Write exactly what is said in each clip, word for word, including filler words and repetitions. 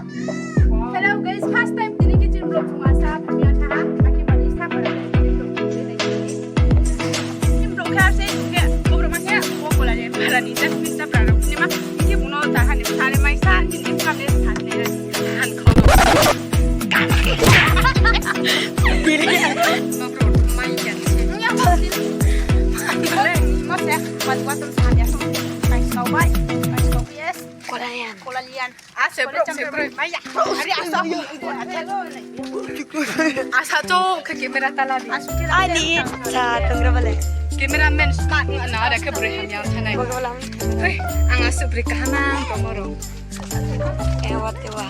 Hello guys, first time tini khe chini vlog chung asa phai ya kha, akhe bani sa para chini vlog chung se nai. Chini vlog khe ase, khe, kobroma khe, o kola je para ni, just ni sa para rok ni ma, khe buno ta hani sa re mai sa, chini kam le sa ne, han kho. Biri. Nok rok mai ya se. Ya, mo se, mo se, mat watum sa ya so. Mai so bai, mai so yes. Kolalian. Kolalian. Ase bro, se bro. Maya. Ari asa. Asa to ke camera tala di. Ani sa tongra bale. Cameraman smart na, na ada ke bro ham yang thanai. Bogolam. Hei, ang asu bro kahama tomorrow. Eh, wate wa.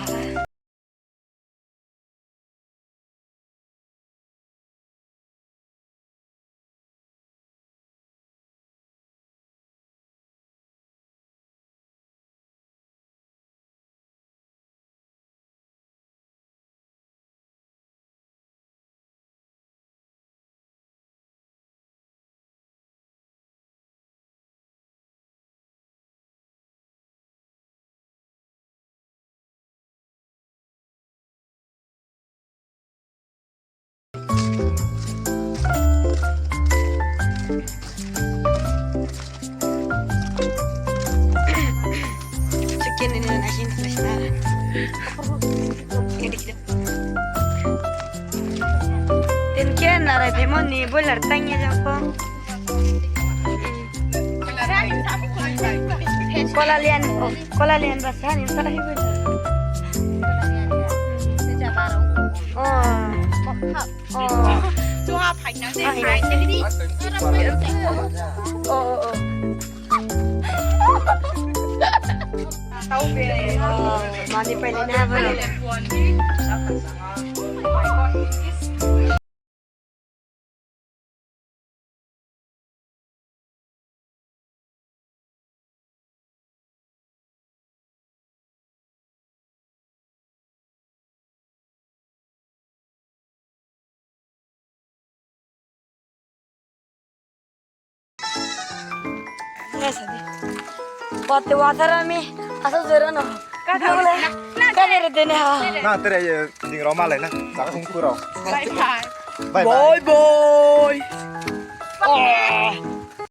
Chicken ini na hin na. Ini kita. Tin ken na rai phemo ni boiler tang ya jang ko. Kolalian, oh, kolalian ba sa ni sa hi boiler. Oh. Oh. Oh, oh, oh. Mani pai ni na ba. Wate wathara mi, asa jora no. Ka ka na, na, ka na, re dene ha. Na tere ye ding rao malai na, sa khung khu rao. Bye bye. Bye bye. Bye bye. Oh.